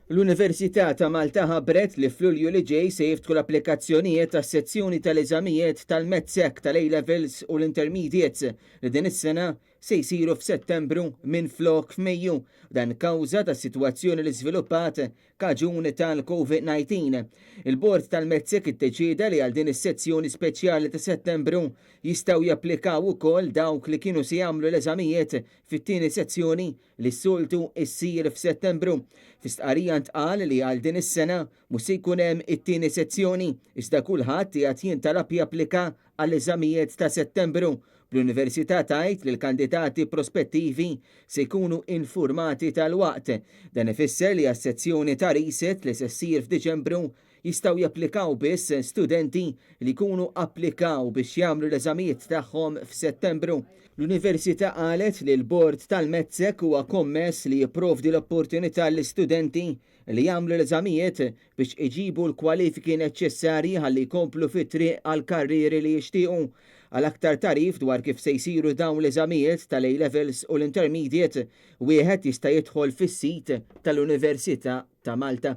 L-Università ta' Malta ħabbret li f'Lulju li ġej se jiftħu l-applikazzjonijiet għas-sezzjoni tal-eżamijiet tal-MATSEC tal-A-Levels u l-Intermediates li din is-sena se jsiru f'Settembru minflok f'Mejju. Dan kawża tas-sitwazzjoni li żviluppat kaġun tal-COVID-19. Il-Bord tal-MATSEC iddeċieda li għal din is-sezzjoni speċjali ta' Settembru jistgħu japplikaw ukoll dawk li kienu se jagħmlu l-eżamijiet fit-tieni sezzjoni li s-soltu issir f'Settembru. Fi stqarrija ntqal li għal din is-sena mhux se jkun hemm it-tieni sezzjoni iżda kulħadd qiegħed jintalab japplika għall-eżamijiet ta' Settembru. Bl-Università tgħid li l-kandidati prospettivi se jkunu infurmati tal-waqt. Dan ifisser li għas-sezzjoni ta' resit li se ssir f'Diċembru jistgħu japplikaw biss studenti li jkunu applikaw biex jagħmlu l-eżamijiet tagħhom f'Settembru. L-Università qalet li l-Bord tal-MATSEC huwa kommess li jipprovdi l-opportunità l-istudenti li jagħmlu l-eżamijiet biex iġibu l-kwalifiki neċessarji ħalli jkomplu fit-triq għal karrieri li jixtiequ. Għal aktar tagħrif dwar kif se jsiru dawn l-eżamijiet tal-A-Levels u l-Intermediate, wieħed jista' jidħol fis-sit tal-Università ta' Malta.